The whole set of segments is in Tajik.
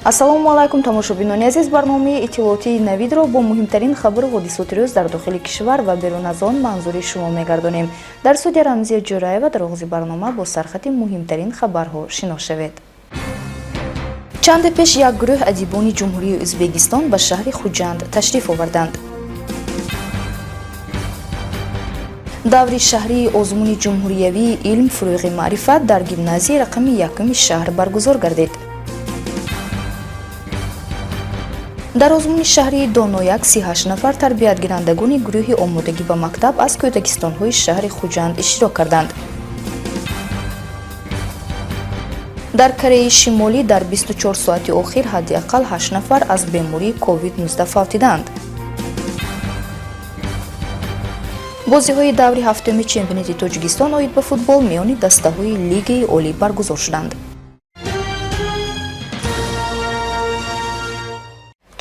Ассалому алайкум, тамошобинони азиз. Барномаи иттилоотии Навидро бо муҳимтарин хабару ҳодисоти рӯз дар дохили кишвар ва берун аз он манзури шумо мегардонем. Дар студия Рамзия Ҷӯраева. Дар оғози барнома бо сархати муҳимтарин хабарҳо шинос шавед. Чанде пеш як гурӯҳ адибони Ҷумҳурии Ӯзбекистон ба шаҳри Хуҷанд ташриф оварданд. Даври шаҳрии озмуни ҷумҳуриявии «Илм фурӯғи маърифат» дар гимназияи рақами якуми шаҳр баргузор гардид. Дар озмуни шаҳрии «Донояк» 38 нафар тарбиятгирандагони гурӯҳи омодагӣ ба мактаб аз кӯдакистонҳои шаҳри Хуҷанд иштирок карданд. Дар Кореяи Шимолӣ дар 24 соати охир ҳадди ақал 8 нафар аз бемории COVID-19 фавтиданд. Бозиҳои даври ҳафтуми чемпионати Тоҷикистон оид ба футбол миёни дастаҳои Лигаи олӣ баргузор шуданд.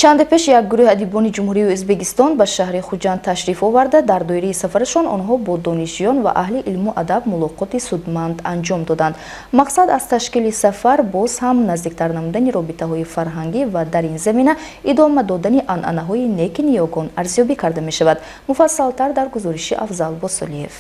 Чанде пеш як гурӯҳи адибони Ҷумҳурии Ӯзбекистон ба шаҳри Хуҷанд ташриф оварда, дар доираи сафарашон онҳо бо донишҷӯён ва аҳли илму адаб мулоқоти судманд анҷом доданд. Мақсад аз ташкили сафар боз ҳам наздиктар намудани робитаҳои фарҳангӣ ва дар ин замина идома додани анъанаҳои неки ниёгон арзёбӣ карда мешавад. Муфассалтар дар гузориши Афзал Босолиев.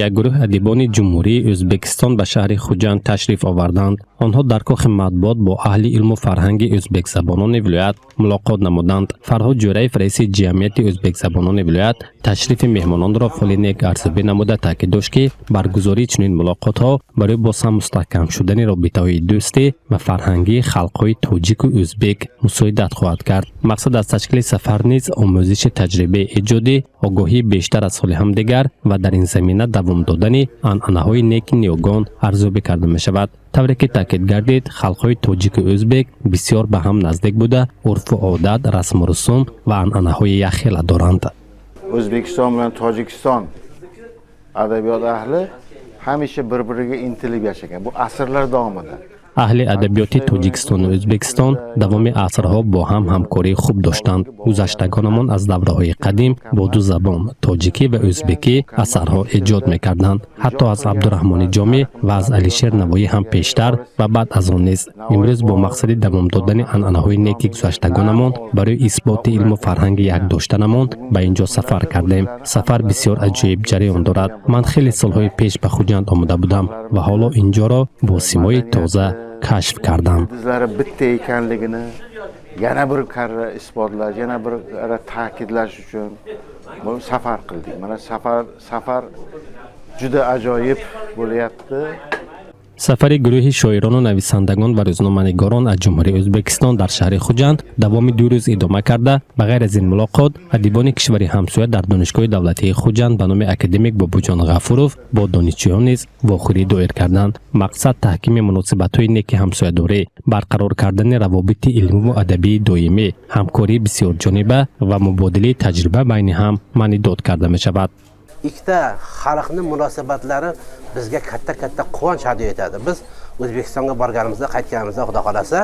Як гурӯҳ адибони Ҷумҳурии Ӯзбекистон ба шаҳри Хуҷанд ташриф оварданд. Онҳо дар кохи матбуот бо аҳли илму фарҳанги ӯзбекзабонони вилоят мулоқот намуданд. Фарҳод Ҷӯраев, раиси ҷамъияти ӯзбекзабонони вилоят, ташрифи меҳмононро фоли нек арзёбӣ намуда, таъкид дошт, ки баргузории чунин мулоқотҳо барои боз ҳам мустаҳкам шудани робитаҳои дӯстӣ ва фарҳангии халқҳои тоҷику ӯзбек мусоидат хоҳад кард. Мақсад аз ташкили сафар низ омӯзиши таҷрибаи эҷодӣ, огоҳии бештар аз ҳоли ҳамдигар ва дар ин замина давом додани анъанаҳои неки ниёгон арзёбӣ карда мешавад. Тавре ки таъкид гардид, халқҳои тоҷику ӯзбек бисёр ба ҳам наздик буда, урфу одат, расму русум ва анъанаҳои якхела доранд. O'zbekiston bilan Tojikiston adabiyot ahli hamisha bir biriga intilib yashagan, bu asrlar davomida. Аҳли адабиёти Тоҷикистону Ӯзбекистон давоми асрҳо бо ҳам ҳамкории хуб доштанд. Гузаштагонамон аз давраҳои қадим бо ду забон, тоҷикӣ ва ӯзбекӣ, асарҳо эҷод мекарданд. Ҳатто аз Абдураҳмони Ҷомӣ ва аз Алишер Навоӣ ҳам пештар ва баъд аз он низ. Имрӯз бо мақсади давом додани анъанаҳои неки гузаштагонамон, барои исботи илму фарҳанги як доштанамон ба ин ҷо сафар кардем. Сафар бисёр аҷоиб ҷараён дорад. Ман хеле солҳои пеш ба Хуҷанд омода будам ва ҳоло ин ҷоро бо симои тоза кашф кардам. Ildizlari bitta ekanligini yana bir karra isbotlash, yana bir karra ta'kidlash uchun bu safar qildik. Mana safar juda ajoyib bo'lyapti. Сафари гурӯҳи шоирону нависандагон ва рӯзноманигорон аз Ҷумҳурии Ӯзбекистон дар шаҳри Хуҷанд давоми 2 рӯз идома карда, ба ғайр аз ин мулоқот, адибони кишвари ҳамсоя дар Донишгоҳи давлатии Хуҷанд ба номи академик Бобоҷон Ғафуров бо донишҷӯён низ вохӯрӣ доир карданд. Мақсад таҳкими муносибатҳои неки ҳамсоядорӣ, барқарор кардани равобити илмиву адабии доимӣ, ҳамкории бисёрҷониба ва мубодилаи таҷриба байни ҳам маънидод карда мешавад. Ikkita xalqni munosabatlari bizga katta katta quvonch hadya etadi. Biz O'zbekistonga borganimizda, qaytganimizda, Xudo xohlasa,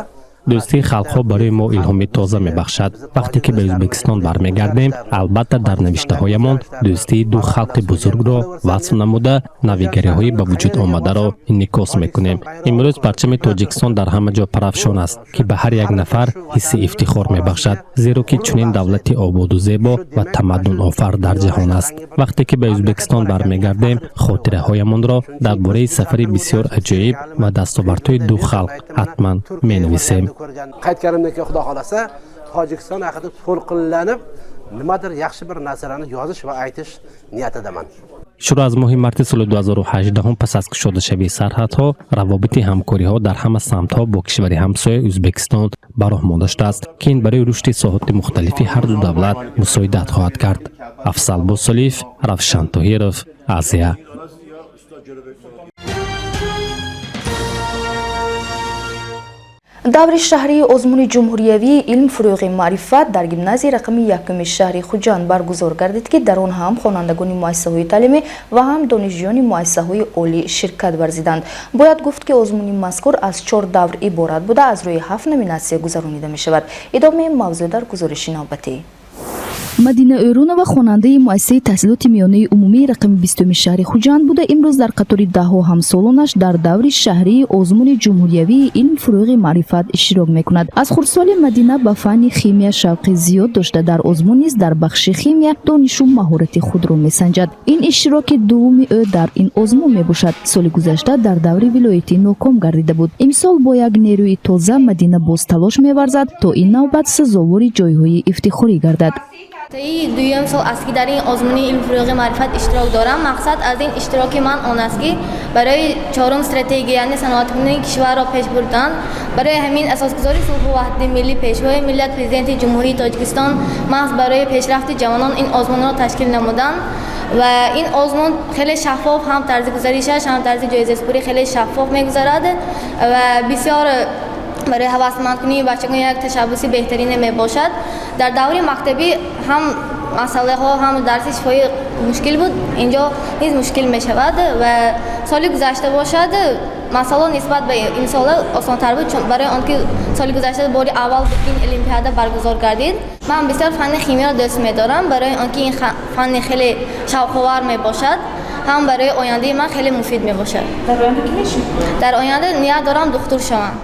Дӯстии халқҳо барои мо илҳоми тоза мебахшад. Вақте ки ба Ӯзбекистон бармегардем, албатта, дар навиштаҳоямон дӯстии ду халқи бузургро васф намуда, навигариҳои ба вуҷуд омадаро инъикос мекунем. Имрӯз парчами Тоҷикистон дар ҳама ҷо парафшон аст, ки ба ҳар як нафар ҳисси ифтихор мебахшад, зеро ки чунин давлати ободу зебо ва тамаддунофар дар ҷаҳон аст. Вақте ки ба Ӯзбекистон бармегардем, хотираҳоямонро дар бораи сафари бисёр аҷоиб ва дастовардҳои ду халқ ҳатман менависем. Qaytganimdan keyin, Xudo xohlasa, Tojikiston haqida to'lqinlanib nimadir yaxshi bir narsalarni yozish va aytish niyatidaman. Шурӯъ аз моҳи марти соли 2018, пас аз кушодашавии сарҳадҳо, равобити ҳамкориҳо дар ҳама самтҳо бо кишвари ҳамсоя Ӯзбекистон ба роҳ монда шудааст, ки ин барои рушди соҳоти мухталифи ҳар ду давлат мусоидат хоҳад кард. Афзал Босолиев, Равшан Тоҳиров, Азия. Даври шаҳрии озмуни ҷумҳуриявии «Илм фурӯғи маърифат» дар гимназияи рақами якуми шаҳри Хуҷанд баргузор гардид, ки дар он ҳам хонандагони муассисаҳои таълимӣ ва ҳам донишҷӯёни муассисаҳои олӣ ширкат варзиданд. Бояд гуфт, ки озмуни мазкур аз чор давр иборат буда, аз рӯи ҳафт номинатсия гузаронида мешавад. Идомаи мавзӯъ дар гузориши навбатӣ. Мадина Ӯрунова хонандаи муассисаи таҳсилоти миёнаи умумии рақами 20-уми шаҳри Хуҷанд буда, имрӯз дар қатори даҳҳо ҳамсолонаш дар даври шаҳрии озмуни ҷумҳуриявии «Илм фурӯғи маърифат» иштирок мекунад. Аз хурдсолӣ Мадина ба фанни химия шавқи зиёд дошта, дар озмун низ дар бахши химия донишу маҳорати худро месанҷад. Ин иштироки дуввуми ӯ дар ин озмун мебошад. Соли гузашта дар даври вилоятӣ ноком гардида буд. Имсол бо як нерӯи тоза Мадина боз талош меварзад, то ин навбат сазовори ҷойҳои ифтихорӣ гардад. Таи дуюм сол аст, ки дар ин озмуни «Илм фурӯғи маърифат» иштирок дорам. Мақсад аз ин иштироки ман он аст, ки барои чорум стратегия, яъне саноаткунии кишварро пеш бурдан. Барои ҳамин асосгузори сулҳу ваҳдати миллӣ, Пешвои миллат, Президенти Ҷумҳурии Тоҷикистон маҳз барои пешрафти ҷавонон ин озмунро ташкил намуданд ва ин озмун хеле шаффоф, ҳам тарзи гузаришаш, ҳам тарзи ҷоизасупорӣ хеле шаффоф мегузарад ва бисёр барои ҳавасмандкунии бачагон як ташаббуси беҳтарине мебошад. Дар даври мактабӣ ҳам масъалаҳо, ҳам дарси шифоӣ мушкил буд, инҷо низ мушкил мешавад. Ва соли гузашта бошад, масъала нисбат ба имсола осонтар буд, чун барои он ки соли гузашта бори аввал буд, ки ин олимпиада баргузор гардид. Ман бисёр фанни химияро дӯст медорам, барои он ки ин фанни хеле шавқовар мебошад, ҳам барои ояндаи ман хеле муфид мебошад. Дар оянда кӣ мешӣ? Дар оянда ният дорам духтур шавам.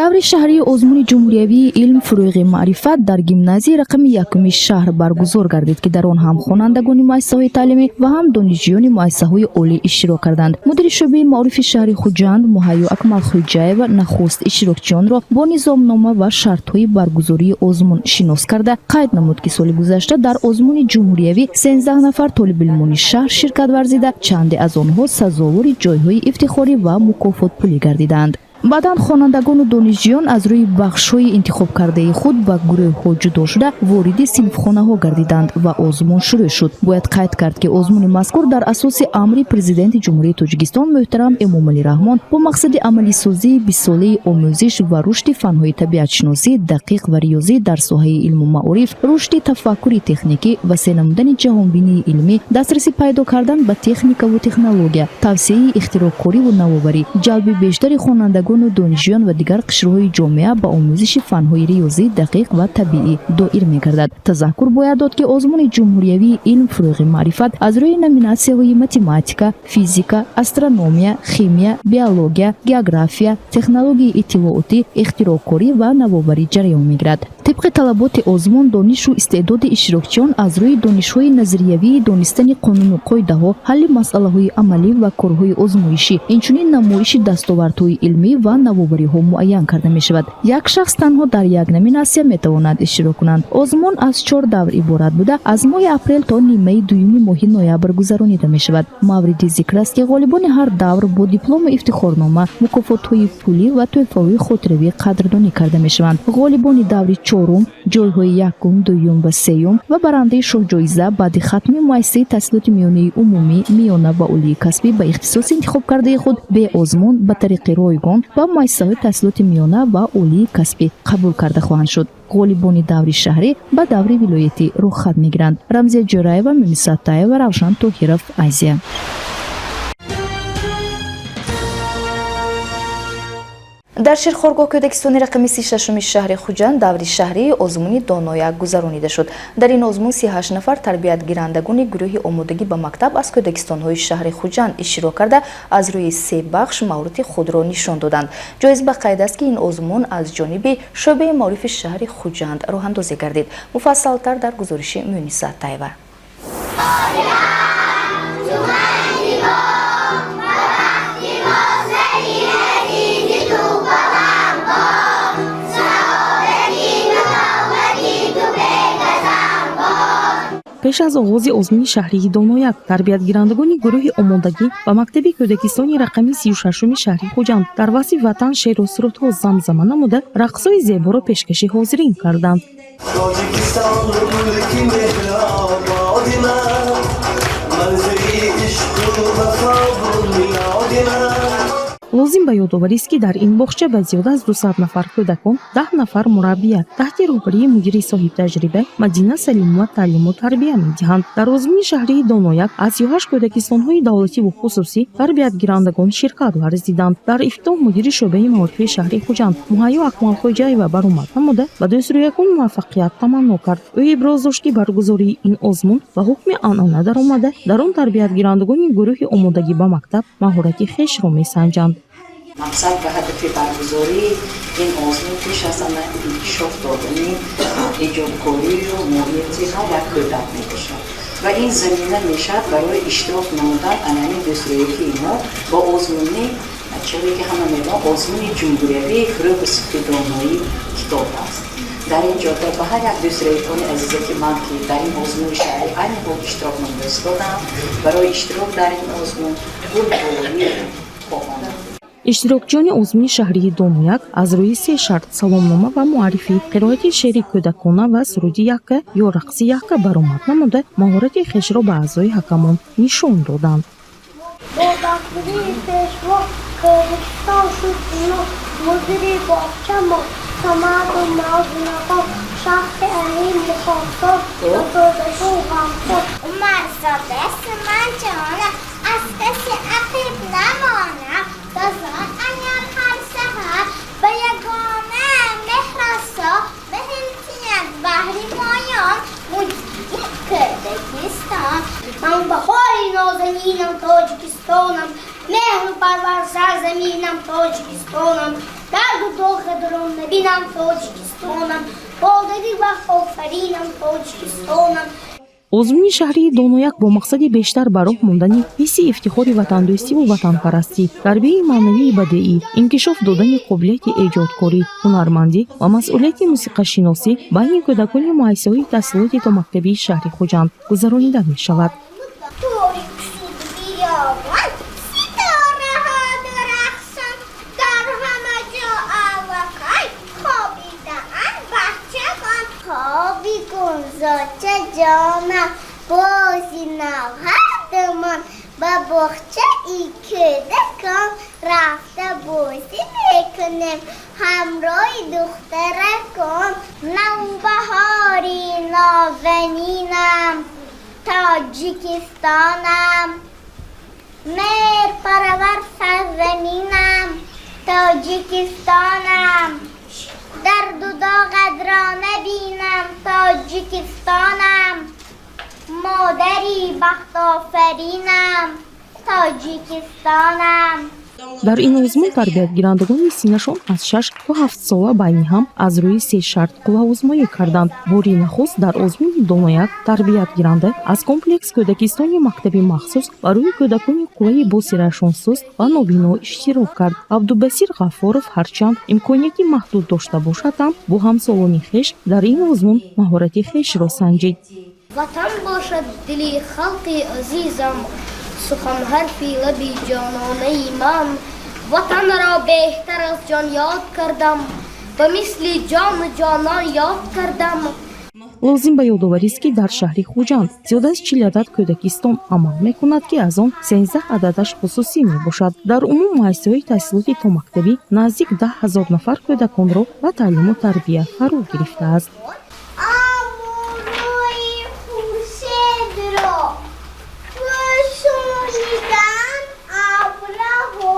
Даври шаҳрии озмуни ҷумҳуриявии «Илм фурӯғи маърифат» дар гимназияи рақами якуми шаҳр баргузор гардид, ки дар он ҳам хонандагони муассисаҳои таълимӣ ва ҳам донишҷӯёни муассисаҳои олӣ иштирок карданд. Мудири шӯъбаи маорифи шаҳри Хуҷанд Муҳайё Акмалхӯҷаева нахуст иштирокчиёнро бо низомнома ва шартҳои баргузории озмун шинос карда, қайд намуд, ки соли гузашта дар озмуни ҷумҳуриявӣ 13 нафар толибилмони шаҳр ширкат варзида, чанде аз онҳо сазовори ҷойҳои ифтихорӣ ва мукофотпулӣ гардиданд. Баъдан хонандагону донишҷӯён аз рӯи бахшҳои интихобкардаи худ ба гурӯҳҳо ҷудо шуда, вориди синфхонаҳо гардиданд ва озмун шурӯъ шуд. Бояд қайд кард, ки озмуни мазкур дар асоси амри Президенти Ҷумҳурии Тоҷикистон муҳтарам Эмомалӣ Раҳмон бо мақсади амалисозии 20-солаи омӯзиш ва рушди фанҳои табиатшиносӣ, дақиқ ва риёзӣ дар соҳаи илму маориф, рушди тафаккури техникӣ, васеъ намудани ҷаҳонбинии илмӣ, дастрасӣ пайдо кардан ба техникаву технология, тавсеаи ихтироъкориву навоварӣ, ҷалби бештари хонандагону донишҷӯён ва дигар қишрҳои ҷомеа ба омӯзиши фанҳои риёзӣ, дақиқ ва табиӣ доир мегардад. Тазаккур бояд дод, ки озмуни ҷумҳуриявии «Илм фурӯғи маърифат» аз рӯи номинатсияҳои математика, физика, астрономия, химия, биология, география, технологияи иттилоотӣ, ихтироъкорӣ ва навоварӣ ҷараён мегирад. Тибқи талаботи озмун, донишу истеъдоди иштирокчиён аз рӯи донишҳои назариявии донистани қонуну қоидаҳо, ҳалли масъалаҳои амалӣ ва корҳои озмоишӣ, инчунин намоиши дастовардҳои илмӣ ва навовариҳо муайян карда мешавад. Як шахс танҳо дар як номинатсия метавонад иштирок кунанд. Озмун аз чор давр иборат буда, аз моҳи апрел то нимаи дуюми моҳи ноябр гузаронида мешавад. Мавриди зикр аст, ки ғолибони ҳар давр бо диплому ифтихорнома, мукофотҳои пулӣ ва тӯҳфаҳои хотиравӣ қадрдонӣ карда мешаванд. Ғолибони даври чорум, ҷойҳои якум, дуюм ва сеюм ва барандаи шоҳҷоиза баъди хатми муассисаи таҳсилоти миёнаи умумӣ, миёна ва олии касбӣ ба ихтисоси интихобкардаи худ бе озмун ба тариқи ройгон ба муассисаҳои таҳсилоти миёна ва олии касбӣ қабул карда хоҳанд шуд. Ғолибони даври шаҳрӣ ба даври вилоятӣ рухсат мегиранд. Рамзия Ҷӯраева, Муниса Таева, Равшан Тоҳиров, Азия. Дар Ширхоргоҳ кӯдакистони рақами 36-уми шаҳри Хуҷанд даври шаҳрии озмуни «Донояк» гузаронида шуд. Дар ин озмун 38 нафар тарбиятгирандагони гурӯҳи омодагӣ ба мактаб аз кӯдакистонҳои шаҳри Хуҷанд иштирок карда, аз рӯи се бахш маҳорати худро нишон доданд. Ҷоиз ба қайд аст, ки ин озмун аз ҷониби шӯъбаи маорифи шаҳри Хуҷанд роҳандозӣ гардид. Муфассалтар дар гузориши Муниса Таева. Пеш аз оғози озмуни шаҳрии «Донояк» тарбиятгирандагони гурӯҳи омодагӣ ба мактаби кӯдакистони рақами 36-уми шаҳри Хуҷанд дар васфи Ватан шеъру сурудҳо замзама намуда, рақсҳои зеборо пешкаши ҳозирин карданд. Тоҷикистон мулки меҳрободи ман, манзили ишқу вафо бунёди ман. Лозим ба ёдоварист, ки дар ин боғча ба зиёда аз 200 нафар кӯдакон 10 нафар мураббия таҳти роҳбарии мудири соҳибтаҷриба Мадина Салимова таълиму тарбия медиҳанд. Дар озмуни шаҳрии Донояк аз 38 кӯдакистонҳои давлативу хусусӣ тарбиятгирандагон ширкат варзиданд. Дар ифтитоҳ мудири шӯъбаи маорифи шаҳри Хуҷанд Муҳайё Акмалхоҷаева баромад намуда, ба дӯстрӯякон муваффақият таманно кард. Ӯ иброз дошт, ки баргузории ин озмун ба ҳукми анъана даромада, дар он тарбиятгирандагони гурӯҳи омодагӣ ба мактаб маҳорати хешро месанҷанд. Мақсад ва ҳадафи баргузории ин озмун пеш аз ҳама инкишоф додани эҷодкорию моҳияти ҳар як кӯдак мебошад ва ин замина мешавад барои иштирок намудан анами дӯстрӯякии мо ба озмуни, чаро ки ҳама медонанд, озмуни ҷумҳуриявии «Фурӯғи субҳи доноӣ» китоб аст. Дар ин ҷода ба ҳар як дӯстрӯякони азизаки ман, ки дар ин озмуни шаҳрӣ айни ҳол иштирок намуда истодам, барои иштирок дар ин озмун бурдборӣ хоҳонам. Иштирокчиёни озмуни шаҳрии Донояк аз рӯи се шарт: саломнома ва муаррифӣ, қироати шеъри кӯдакона ва суруди якка ё рақси якка баромад намуда, маҳорати хешро ба аъзои ҳакамон нишон доданд. Бо дастгирии Пешво Кӯдакистон шуд бино. Мудири боғчамо Самаду Мавзунахон, шахси аҳил, мухосор ва кӯдакон ғамхор. Умарзода ман ҷонам, аз касе ақиб намонам. Дозон аяр ҳар саҳар ба ягона меҳрасо баҳилтият баҳри моён мудири кӯдакистон. Ман баҳори нозанинам, Тоҷикистонам, меҳру парвар сарзаминам, Тоҷикистонам, дарду доғ набинам, Тоҷикистонам, бодари вақт офаринам, Тоҷикистонам. Озмуни шаҳрии Донояк бо мақсади бештар ба роҳ мондани ҳисси ифтихори ватандӯстиву ватанпарастӣ, тарбияи маънавии бадеӣ, инкишоф додани қобилияти эҷодкорӣ, ҳунармандӣ ва масъулияти мусиқашиносӣ байни кӯдакони муассисаҳои таҳсилоти томактабии шаҳри Хуҷанд гузаронида мешавад. Торик шуд биёбон, ситораҳо дурахшон, дар ҳама ҷо аллакай хобидаанд бачагон. Хоби гунзоча ҷонам, бози нав ҳардумон ба боғчаи кӯдакон рафта бозӣ мекунем ҳамроҳи духтаракон. Навбаҳори нозанинам, Тоҷикистонам, меҳрпарвар сарзаминам, Тоҷикистонам, дарду доғатро набинам, Тоҷикистонам, модари бахтофаринам, Тоҷикистонам. Дар ин озмун тарбиятгирандагони синнашон аз 6 то 7 сола байни ҳам аз рӯи се шарт қувваозмоӣ карданд. Бори нахуст дар озмуни Донояк тарбиятгиранда аз комплекс кӯдакистони мактаби махсус барои кӯдакони қувваи босирашон суст ва нобино иштирок кард. Абдубасир Ғаффоров ҳарчанд имконияти маҳдуд дошта бошад ҳам, бо ҳамсолони хеш дар ин озмун маҳорати хешро санҷид. Ватан бошад дили халқи азизам, сухан ҳарфи лаби ҷононаи ман. Ватанро беҳтар аз ҷон ёд кардам, ба мисли ҷону ҷонон ёд кардам. Лозим ба ёдоварист, ки дар шаҳри Хуҷанд зиёда аз 40 адад кӯдакистон амал мекунад, ки аз он 13 ададаш хусусӣ мебошад. Дар умум муассисаҳои таҳсилоти томактабӣ наздик 10 000 нафар кӯдаконро ба таълиму тарбия фаро гирифтааст. Обрӯи хуршедро пӯшонидан абраҳо,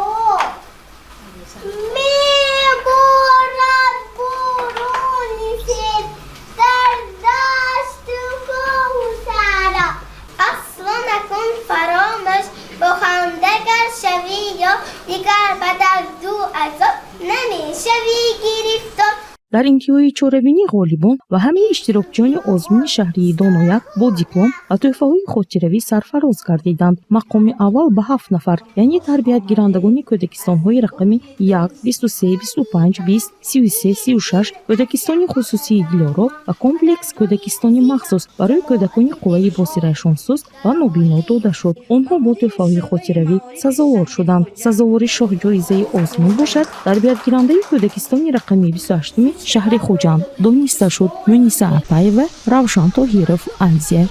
меборад борони сел дар дашту кӯҳу саҳро. Асло накун фаромӯш, бо ханда гар шавӣ ё дигар ба дарду азоб намешавӣ гирифтор. Дар интиҳои чорабинӣ ғолибон ва ҳамаи иштирокчиёни озмуни шаҳрии Донояк бо диплом ва тӯҳфаҳои хотиравӣ сарфароз гардиданд. Мақоми аввал ба ҳафт нафар, яъне тарбиятгирандагони кӯдакистонҳои рақами 1, 23, 25, 20, 33, 36, кӯдакистони хусусии Дилоро ва комплекс кӯдакистони махсус барои кӯдакони қувваи босираашон суст ва нобино дода шуд. Онҳо бо тӯҳфаҳои хотиравӣ сазовор шуданд. Сазовори шоҳҷоизаи озмун бошад, тарбиятгирандаи кӯдакистони рақами 28-уми шаҳри Хуҷанд дониста шуд. Муниса Апаева, Равшан Тоҳиров, Азия.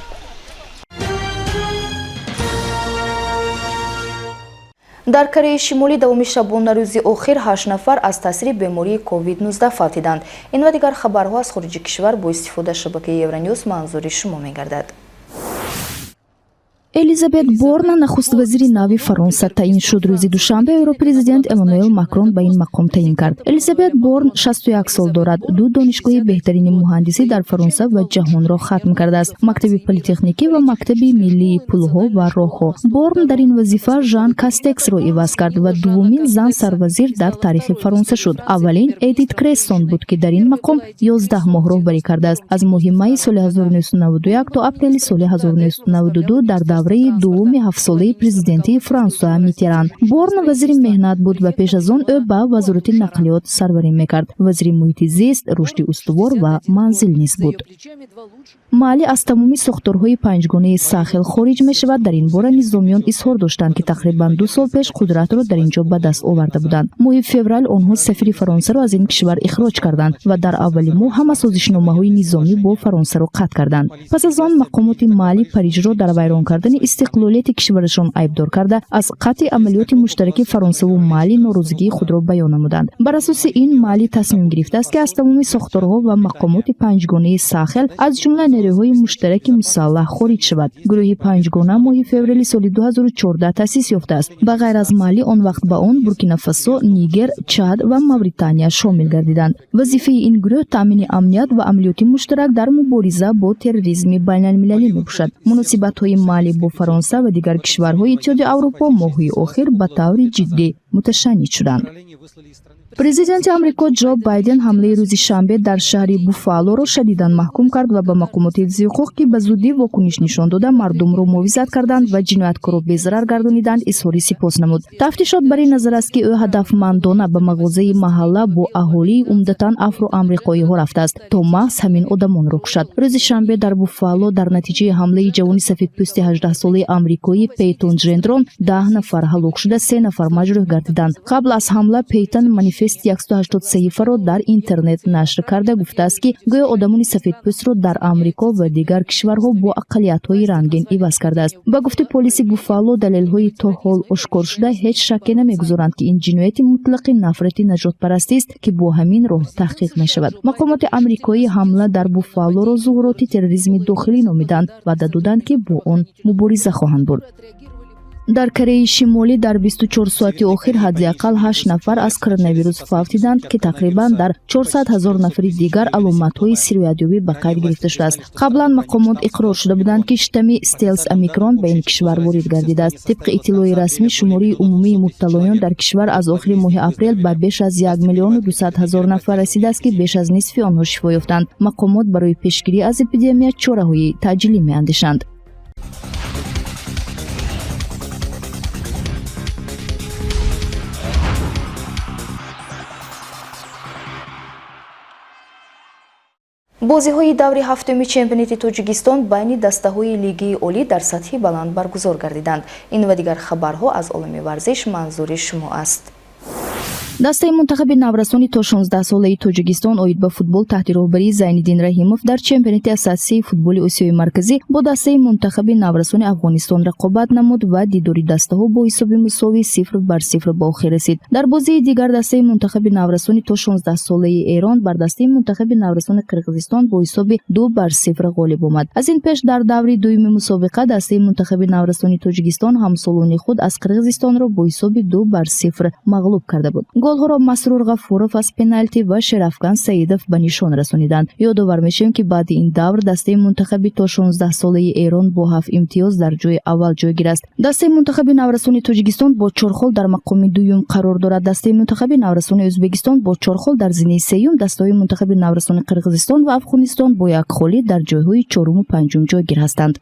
Дар Кореяи Шимолӣ давоми шабонарӯзи охир ҳашт нафар аз таъсири бемории COVID-19 фавтиданд. Ин ва дигар хабарҳо аз хориҷи кишвар бо истифода аз шабакаи Евроньюз манзури шумо мегардад. Элизабет Борна нахуствазири нави Фаронса таъин шуд. Рӯзи душанбе ӯро президент Эммануэл Макрон ба ин мақом таъин кард. Элизабет Борн 61 сол дорад, ду донишгоҳи беҳтарини муҳандисӣ дар Фаронса ва ҷаҳонро хатм кардааст: мактаби политехникӣ ва мактаби миллии пулҳо ва роҳҳо. Борн дар ин вазифа Жан Кастексро иваз кард ва дуввумин зан сарвазир дар таърихи Фаронса шуд. Аввалин Эдит Крессон буд, ки дар ин мақом 11 моҳ роҳбарӣ кардааст, аз моҳи майи соли 1991 то апрели соли 1992, дар давраи дуввуми ҳафтсолаи президентии Франсуа Миттеран. Борн вазири меҳнат буд ва пеш аз он ӯ ба вазорати нақлиёт сарварӣ мекард, вазири муҳити зист, рушди устувор ва манзил низ буд. Мали аз тамоми сохторҳои панҷгонаи Сахел хориҷ мешавад. Дар ин бора низомиён изҳор доштанд, ки тақрибан 2 сол пеш қудратро дар ин ҷо ба даст оварда буданд. Моҳи феврал онҳо сафири Фаронсаро аз ин кишвар ихроҷ карданд ва дар аввали моҳ ҳама созишномаҳои низомӣ бо Фаронсаро қатъ карданд. Пас аз он мақомоти Мали Парижро дар вайрон кардани истиқлолияти кишварашон айбдор карда, аз қатъи амалиёти муштараки Фаронсаву Мали норозигии худро баён намуданд. Бар асоси ин, Мали тасмим гирифтааст, ки аз тамоми сохторҳо ва мақомоти панҷгонаи Сахел, аз ҷумла нерӯҳои муштараки мусаллаҳ, хориҷ шавад. Гурӯҳи панҷгона моҳи феврали соли 2014 таъсис ёфтааст. Ба ғайр аз Мали, он вақт ба он Буркина-Фасо, Нигер, Чад ва Мавритания шомил гардиданд. Вазифаи ин гурӯҳ таъмини амният ва амалиёти муштарак дар мубориза бо терроризми байналмилалӣ мебошад. Муносибатҳои Мали бо Фаронса ва дигар кишварҳои Иттиҳоди Аврупо моҳҳои охир ба таври ҷиддӣ муташанниҷ шуданд. Президенти Амрико Ҷо Байден ҳамлаи рӯзи шанбе дар шаҳри Буффалоро шадидан маҳкум кард ва ба мақомоти ҳифзи ҳуқуқ, ки ба зудӣ вокуниш нишон дода, мардумро муҳофизат карданд ва ҷинояткорро безарар гардониданд, изҳори сипос намуд. Тафтишот бар ин назар аст, ки ӯ ҳадафмандона ба мағозаи маҳалла бо аҳолии умдатан афроамриқоиҳо рафтааст, то маҳз ҳамин одамонро кушад. Рӯзи шанбе дар Буффало дар натиҷаи ҳамлаи ҷавони сафедпӯсти 18-солаи амрикоӣ Пейтон Ҷендрон 10 нафар ҳалок шуда, се нафар маҷрӯҳ гардиданд. Қабл аз ҳамла Пейтон манифести 180 саҳифаро дар интернет нашр карда, гуфтааст, ки гӯё одамони сафедпӯстро дар Амрико ва дигар кишварҳо бо ақаллиятҳои рангин иваз кардааст. Ба гуфти полиси Буффало, далелҳои то ҳол ошкоршуда ҳеҷ шакке намегузоранд, ки ин ҷинояти мутлақи нафрати нажодпарастист, ки бо ҳамин роҳ таҳқиқ мешавад. Мақомоти амрикоӣ ҳамла дар Буффалоро зуҳуроти терроризми дохилӣ номиданд, ваъда доданд, ки бо он мубориза хоҳанд бурд. Дар Кореяи Шимолӣ дар 24 соати охир ҳадди ақал ҳашт нафар аз коронавирус фавтиданд, ки тақрибан дар 400 ҳазор нафари дигар аломатҳои сироятёбӣ ба қайд гирифта шудааст. Қаблан мақомот иқрор шуда буданд, ки штамми стелс омикрон ба ин кишвар ворид гардидааст. Тибқи иттилои расмӣ, шумории умумии мубталоён дар кишвар аз охири моҳи апрел ба беш аз 1 200 000 нафар расидааст, ки беш аз нисфи онҳо шифо ёфтанд. Мақомот барои пешгирӣ аз эпидемия чораҳои таъҷилӣ меандешанд. Бозиҳои даври ҳафтуми чемпионати Тоҷикистон байни дастаҳои Лигии олӣ дар сатҳи баланд баргузор гардиданд. Ин ва дигар хабарҳо аз олами варзиш манзури шумо аст. Дастаи мунтахаби наврасони то 16-солаи Тоҷикистон оид ба футбол таҳти роҳбарии Зайниддин Раҳимов дар чемпионати Ассотсиатсияи футболи Осиёи Марказӣ бо дастаи мунтахаби наврасони Афғонистон рақобат намуд ва дидори дастаҳо бо ҳисоби мусовӣ 0-0 ба охир расид. Дар бозии дигар дастаи мунтахаби наврасони то 16-солаи Эрон бар дастаи мунтахаби наврасони Қирғизистон бо ҳисоби 2-0 ғолиб омад. Аз ин пеш дар даври дуюми мусобиқа дастаи мунтахаби наврасони Тоҷикистон ҳамсолони худ аз Қирғизистонро бо ҳисоби 2-0 мағлуб карда буд. Голҳоро Масрур Ғафуров аз пеналти ва Шерафган Саидов ба нишон расониданд. Ёдовар мешавем, ки баъди ин давр дастаи мунтахаби то 16-солаи Эрон бо ҳафт имтиёз дар ҷои аввал ҷойгир аст. Дастаи мунтахаби наврасони Тоҷикистон бо чор хол дар мақоми дуюм қарор дорад. Дастаи мунтахаби наврасони Ӯзбекистон бо чор хол дар зинаи сеюм, дастаҳои мунтахаби наврасони Қирғизистон ва Афғонистон бо як холӣ дар ҷойҳои чоруму панҷум ҷойгир ҳастанд.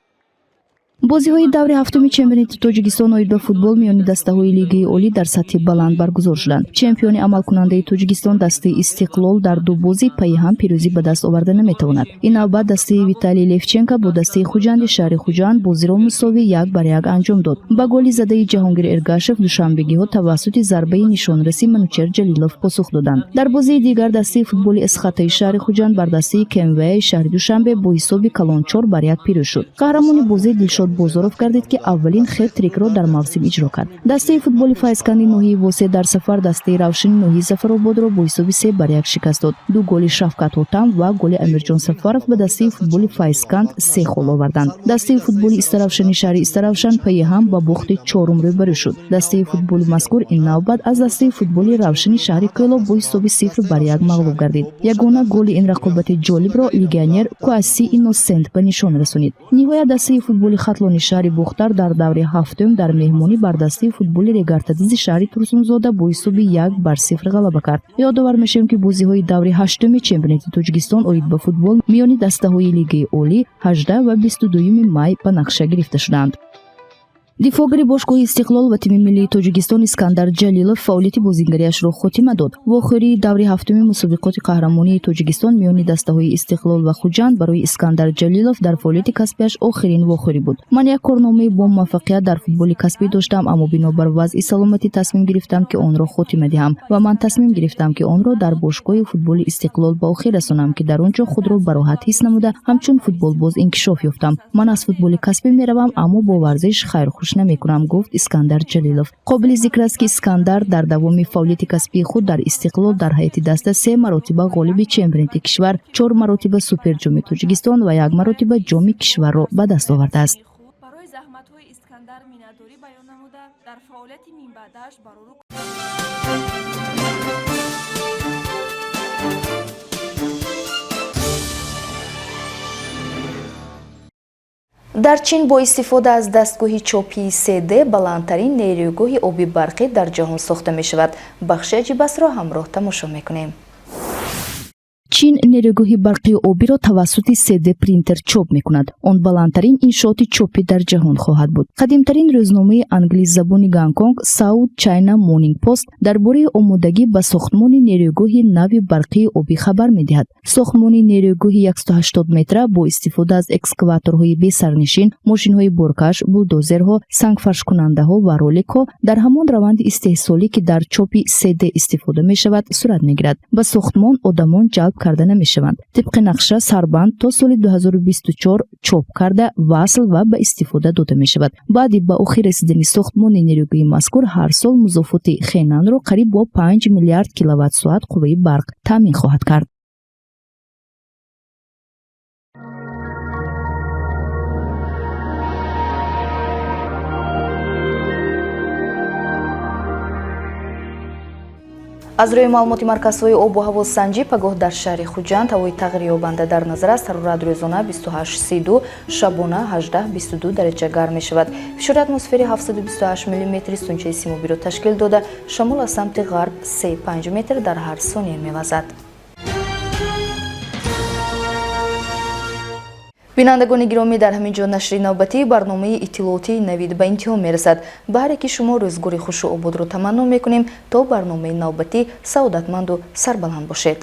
Бозиҳои даври ҳафтуми чемпионати Тоҷикистон оид ба футбол миёни дастаҳои Лигаи олӣ дар сатҳи баланд баргузор шуданд. Чемпиони амалкунандаи Тоҷикистон, дастаи Истиқлол, дар ду бозӣ пайи ҳам пирӯзӣ ба даст оварда наметавонад. Ин навбат дастаи Виталий Левченко бо дастаи Хуҷанди шаҳри Хуҷанд бозиро мусовӣ 1-1 анҷом дод. Ба голи задаи Ҷаҳонгир Эргашев душанбегиҳо тавассути зарбаи нишонраси Манучер Ҷалилов посух доданд. Дар бозии дигар дастаи футболи Эсхатаи шаҳри Хуҷанд бар дастаи КМВаи шаҳри Душанбе бо ҳисоби калон 4-1 пирӯз шуд. Қаҳрамони бозӣ Дилшод Бозоров гардид, ки аввалин хет-трикро дар мавсим иҷро кард. Дастаи футболи Файзканди ноҳияи Восеъ дар сафар дастаи Равшани ноҳияи Зафарободро бо ҳисоби 3-1 шикаст дод. Ду голи Шавкат Ҳотам ва голи Амирҷон Сафаров ба дастаи футболи Файзканд 3 хол оварданд. Дастаи футболи Истаравшани шаҳри Истаравшан пайи ҳам ба бохти чорум рӯбарӯ шуд. Дастаи футболи мазкур ин навбат аз дастаи футболи Равшани шаҳри Кӯлоб бо ҳисоби 0-1 мағлуб гардид. Ягона голи ин рақобати ҷолибро легионер Куаси Инносент ба нишон расонид. Ниҳоят, дастаи футболи Хатлони шаҳри Бохтар дар даври ҳафтум дар меҳмонӣ бар дастаи футболи Регартадизи шаҳри Турсунзода бо ҳисоби 1-0 ғалаба кард. Ёдовар мешавем, ки бозиҳои даври ҳаштуми чемпионати Тоҷикистон оид ба футбол миёни дастаҳои Лигаи Олӣ 18 ва 22 май ба нақша гирифта шуданд. Дифоъгари бошгоҳи Истиқлол ва тими миллии Тоҷикистон Искандар Ҷалилов фаъолияти бозингариашро хотима дод. Вохӯрии даври ҳафтуми мусобиқоти қаҳрамонии Тоҷикистон миёни дастаҳои Истиқлол ва Хуҷанд барои Искандар Ҷалилов дар фаъолияти касбиаш охирин вохӯрӣ буд. Ман як корномаи бомуваффақият дар футболи касбӣ доштам, аммо бинобар вазъи саломатӣ тасмим гирифтам, ки онро хотима диҳам, ва ман тасмим гирифтам, ки онро дар бошгоҳи футболи Истиқлол ба охир расонам, ки дар он ҷо худро бароҳат ҳис намуда, ҳамчун футболбоз инкишоф ёфтам. Ман аз футболи касбӣ меравам, аммо бо варзиш хайрхуш намекунам, гуфт Искандар Ҷалилов. Қобили зикр аст, ки Искандар дар давоми фаъолияти касбии худ дар Истиқлол дар ҳайати даста се маротиба ғолиби чемпионати кишвар, чор маротиба суперҷоми Тоҷикистон ва як маротиба ҷоми кишварро ба даст овардааст. Барои заҳматҳои Искандар миннатдорӣ баён намуда, дар фаъолияти минбаъдааш барору Дар Чин бо истифода аз дастгоҳи чопии 3D баландтарин нерӯгоҳи оби барқӣ дар ҷаҳон сохта мешавад. Бахши аҷибасро ҳамроҳ тамошо мекунем. Чин нерӯгоҳи барқии обиро тавассути 3D принтер чоп мекунад. Он баландтарин иншооти чопӣ дар ҷаҳон хоҳад буд. Қадимтарин рӯзномаи англисзабони Гонконг South China Morning Post дар бораи омодагӣ ба сохтмони нерӯгоҳи нави барқии обӣ хабар медиҳад. Сохтмони нерӯгоҳи 180 метра бо истифода аз экскаваторҳои бесарнишин, мошинҳои боркаш, булдозерҳо, сангфаршкунандаҳо ва роликҳо дар ҳамон раванди истеҳсолӣ, ки дар чопи 3D истифода мешавад, сурат мегирад. Ба сохтмон одамон ҷалб карда намешаванд. Тибқи нақша, сарбанд то соли 2024 чоп карда, васл ва ба истифода дода мешавад. Баъди ба охир расидани сохтмони нерӯгоҳи мазкур ҳар сол музофоти Хенанро қариб бо 5 миллиард киловатт-соат қувваи барқ таъмин хоҳад кард. Аз рӯи маълумоти марказҳои обу ҳавосанҷӣ, пагоҳ дар шаҳри Хуҷанд ҳавои тағйирёбанда дар назар аст. Ҳарорат рӯзона 28-32, шабона 18-22 дараҷа гарм мешавад. Фишори атмосфери 728 миллиметри сунчаи симобиро ташкил дода, шамол аз самти ғарб 3-5 метр дар ҳар сония мевазад. Бинандагони гиромӣ, дар ҳамин ҷо нашри навбатии барномаи иттилоотии Навид ба интиҳо мерасад. Ба ҳар яки шумо рӯзгори хушу ободро таманно мекунем. То барномаи навбатӣ саодатманду сарбаланд бошед.